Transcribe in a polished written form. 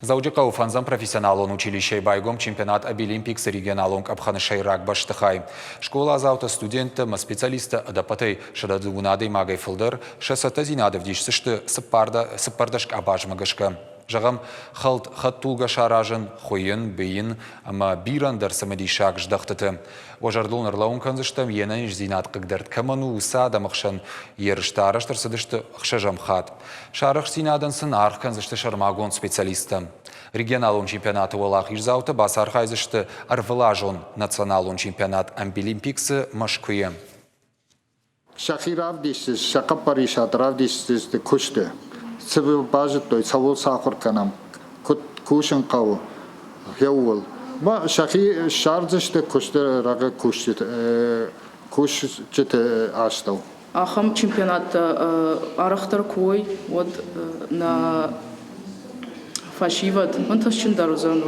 Дзӕуджыхъӕуы фӕндзӕм профессионалон училищӕйы байгом чемпионат Абилимпиксы регионалон къӕпхӕны сӕйраг бӕстыхай. Скъоладзаутӕ, студенттӕ ӕмӕ специалисттӕ ӕдӕппӕтӕй 109 адӕймагӕй фылдӕр сӕ цӕттӕдзинад ӕвдисдзысты 14 къабазмӕ гӕсгӕ. Зӕгъӕм, хӕлд хӕдтулгӕ саразын, хуыйын, бийын ӕмӕ бирӕ ӕндӕр цымыдисаг здӕхтыты. Уӕ зӕрдыл ӕрлӕууын кӕндзыстӕм, йе нӕниздзинад хъыгдӕрд кӕмӕн у, уыцы адӕмы хсӕн ерыстӕ арӕзт ӕрцыдысты ӕхсӕзӕм хатт. Сӕ арӕхстдзинадӕн сын аргъ кӕндзысты сӕрмагонд специалисттӕ. Регионалон чемпионаты уӕлахиздзаутӕ бацархайдзысты ӕрвылазон националон чемпионат Амбилимпиксы Мӕскуыйы. Сӕхи равдисдзысты, сӕ хъӕппӕрисад равдисдзысты куысты. Цы базыдтой, цӕуыл сахуыр кӕнӕм, куыд кусын хъӕуы, гъеууыл. Сӕхи ссардзысты куысты рагъы кусджыты астӕу. Ахӕм чемпионаттӕ арӕхдӕр куы уой, уӕд нӕ фӕсивӕд ӕнтыстджындӕр уыдзӕн.